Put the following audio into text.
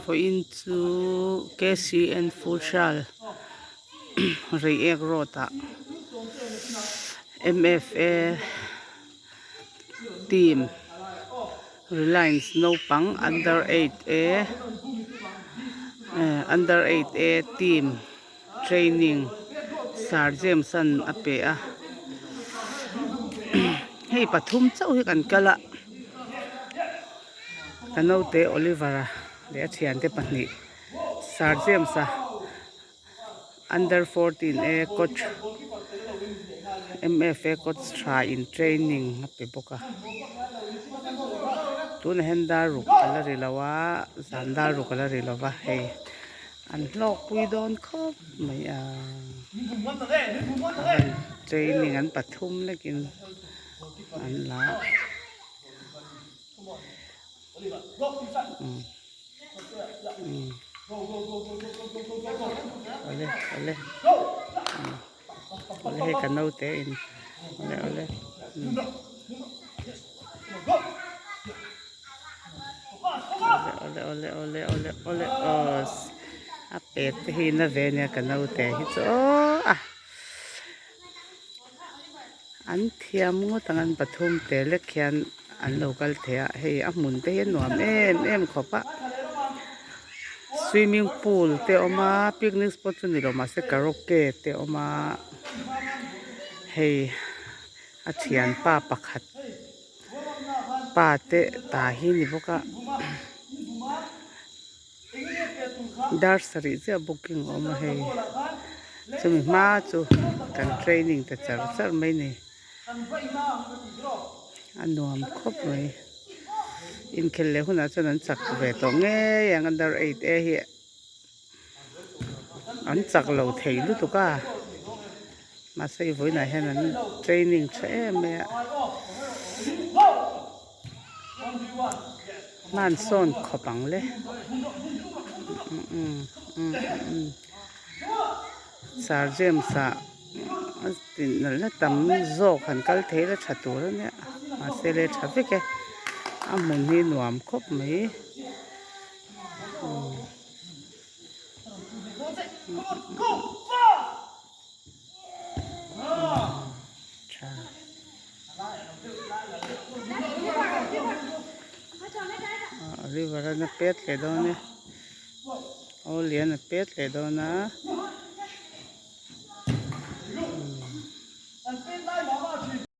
Vawiin chu KCN Futsal Reiek road ah M_F_A team Reliance naupang under 8 A eh under 8 A team training Sir James an a pe a hei pathum chauh hi kan kal a ka naute Oliver a leh a thiante pahnih Sir James a under 14 A coach M_F_A coach tha in training a pe bawk a tunah hian dar ruk a la ri lo a zan dar ruk a la ri lo va hei. An hlawkpui dawn khawp mai a training an pathum lekin an la a umm awle awle awle hei ka naute in awle awle Awle awle awle awle awle aw a pet te hi na ve ania ka naute hi chu aw a an thiam ngawt ang an pathum te lek hian an lo kal thei a hei a hmun te hi a nuam em em khawp a swimming pool te a awm a picnic spot chu ni lo mahse karaoke te a awm a hei a thianpa pakhat. Pa te ta hi ni bawk a dar sarih chiah booking a awm a hei chumi hma chu kan training ta char char mai a ni a nuam khawp mai inkhelh leh hunah chuan an chak ve tawh ngei ang a dar 8 a hi an chak lo thei lutuk a mahse i vawiinah hian an training tha em mai a hman sawn khawp ang le sir James ah a tinalna tam zawk han kal thei la tha tur a nia mahse le tha vek e a hmun hi nuam khawp mai. River a na pet leh dawn e aw lian a pet leh dawn a.